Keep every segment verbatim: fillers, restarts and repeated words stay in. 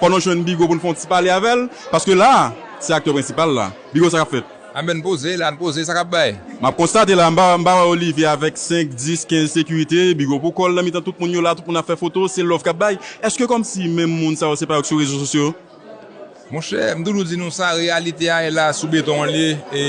Fò nou jwenn Bigo pou n fè yon ti pale avè l, paske la, se aktè prensipal la. Bigo, sa k ap fèt? Anben, n poze la, n poze, sa k ap bay? M ap konstate la, m pa, m pa wè Olivier avèk senk, dis, kenz sekirite, Bigo pou kò l nan mitan tout moun yo la, tout moun ap fè foto, se love k ap bay. Èske kòmsi menm moun sa yo, se pa yo k sou rezo sosyo yo? Monchè, m toujou di nou sa, reyalite a e la sou beton an li ye. E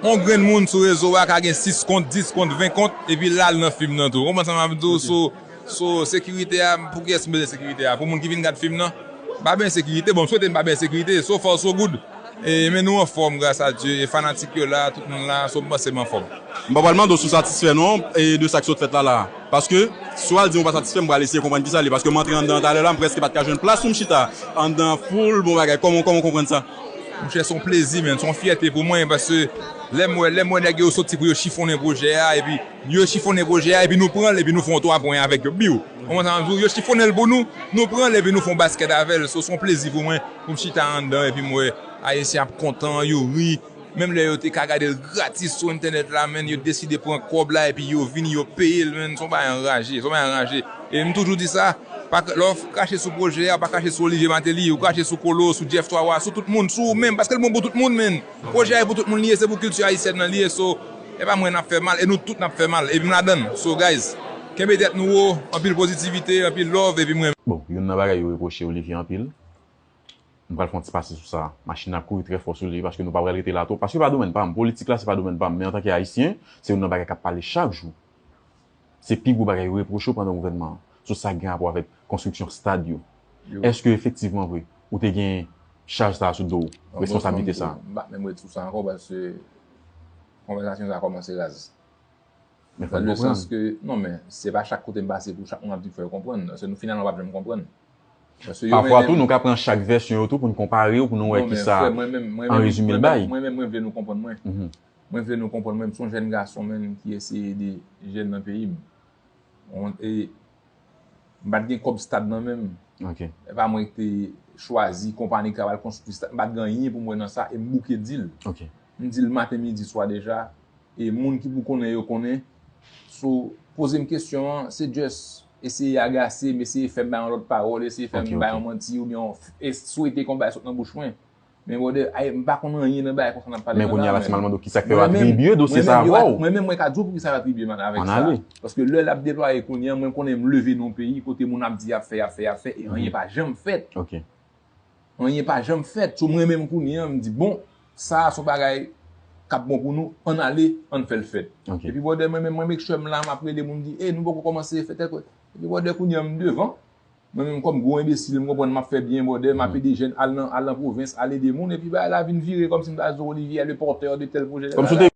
yon grenn moun sou rezo a ka gen sis kont, dis kont, ven kont, epi l al nan fim nan tou. Ou konprann sa m ap di w? So, so, sekirite a, pou kiyès m bezwen sekirite a? Pou moun ki vin gad fim nan? M pa bezwen sekirite. Bon, m swete m pa bezwen sekirite. So far, so good. E, men nou anfòm, gras a Dye. E fanatik yo la, tout moun la, so m panse m anfòm. M pa pral mande w si w satisfè non, e de sa k sot fèt la la. Paske, si w al di m ou pa satisfè, m pral eseye konprann kisa l ye. Paske m antre anndan an talè la, m prèske pa t ka jwenn plas pou m chita. Anndan an foul, bon bagay. Kòman, kòman w konprann sa? Monchè, se yon plezi, menn. Se yon fyète pou mwen, paske lè m wè, lè m wè nèg yo soti pou yo chifonnen pwojè a, epi yo chifonnen pwojè a, epi nou pran l, epi nou fè yon twa pwen avèk yo. Biw! Ou konprann sa m ap di w? Yo chifonnen l pou nou, nou pran l, epi nou fè yon baskèt avè l. So, se yon plezi pou mwen, pou m chita anndan, epi m wè Ayisyen ap kontan, yo ri. Menm lè yo te ka gade l gratis sou entènèt la, menn, yo deside pran kòb la, epi yo vini, yo peye l, menn. Se yon bagay anraje, se yon bagay anraje. E m toujou di sa, pa, lè w krache sou pwojè a, pa krache sou Olivier Martelly, ou krache sou Kolo, sou Jeff Twa Wa, sou tout moun, sou ou menm, paske l bon pou tout moun, menn. Pwojè a e pou tout moun li ye, se pou kilti ayisyèn nan li ye, so, e pa mwen n ap fè mal, e nou tout n ap fè mal, epi m ladann. So, guys, kenbe tèt nou wo, anpil pozitivite, anpil love, epi mwen. Bon, youn nan bagay yo repwoche Olivier anpil, m pral fè yon ti pase sou sa. Machin ap kouri trè fò sou li, paske nou pa pral rete la twòp, paske pa domèn pa m. Politik la, se pa domèn pa m, men antanke Ayisyen, se youn nan bagay k ap pale chak jou. Se pi gwo bagay yo repwoche w pandan gouvènman an, sou sa k gen rapò avèk konstriksyon stad yo. Yo. Èske efektivman vre, ou te gen chaj sa a sou do w, responsablite sa a? M pa t menm ret sou sa ankò, paske konvèsasyon sa a kòmanse raz. Men fò n konprann. Dans le sens que, non, men se pa chak kote m pase pou chak moun ap di m fò yo konprann. Paske nou finalman p ap janm konprann. Paske yo pafwa tou, nou ka pran chak vèsyon yo tou pou n konpare yo, pou nou wè kisa, an rezime, l bay. Mwen menm, mwen vle nou konprann mwen. Mwen vle nou konprann mwen, m se yon jèn gason menm ki eseye ede jèn nan peyi m. E m pa t gen kòb stad nan men m. Ok. E pa mwen ki te chwazi konpayi k ta pral konstwi stad. M pa t gen anyen pou mwen nan sa e m bouke di l. Ok. M di l maten, midi, swa deja. E moun ki pou konnen yo konnen. So, poze m kesyon an, se just eseye agase m, eseye fè m bay yon lòt pawòl, eseye fè m bay yon manti oubyen yon f-, e swete ke yon bagay sot nan bouch mwen. Men brother, ay, m pa konn anyen nan bagay konsa n ap pale la. Men kounye a la, si m al mande w kisa k fè yo atribye dosye sa a avè w. Mwen menm, mwen ka di w poukisa yo atribye m avèk sa. Paske lè l ap deplwaye kounye a, mwen konnen m leve nan yon peyi kote moun ap di y ap fè, y ap fè, y ap fè, e anyen pa janm fèt. Ok. Anyen pa janm fèt. So mwen menm kounye a, m di, bon, sa a se yon bagay k ap bon pou nou, ann ale, ann fè l fèt. Ok. Epi brother, mwen menm, mwen make sure m la, m ap rele moun, m di, ey, nou poko kòmanse, fè tèl kote. Epi brother, kounye a, m devan. Mwen menm kòm gwo enbesil, m konprann m ap fè byen, brother, m ap ede jèn, al nan, al nan pwovens, al ede moun, epi bagay la vin vire kòmsi m ta di w Olivier est le porteur de tel projet. Kòmsi w te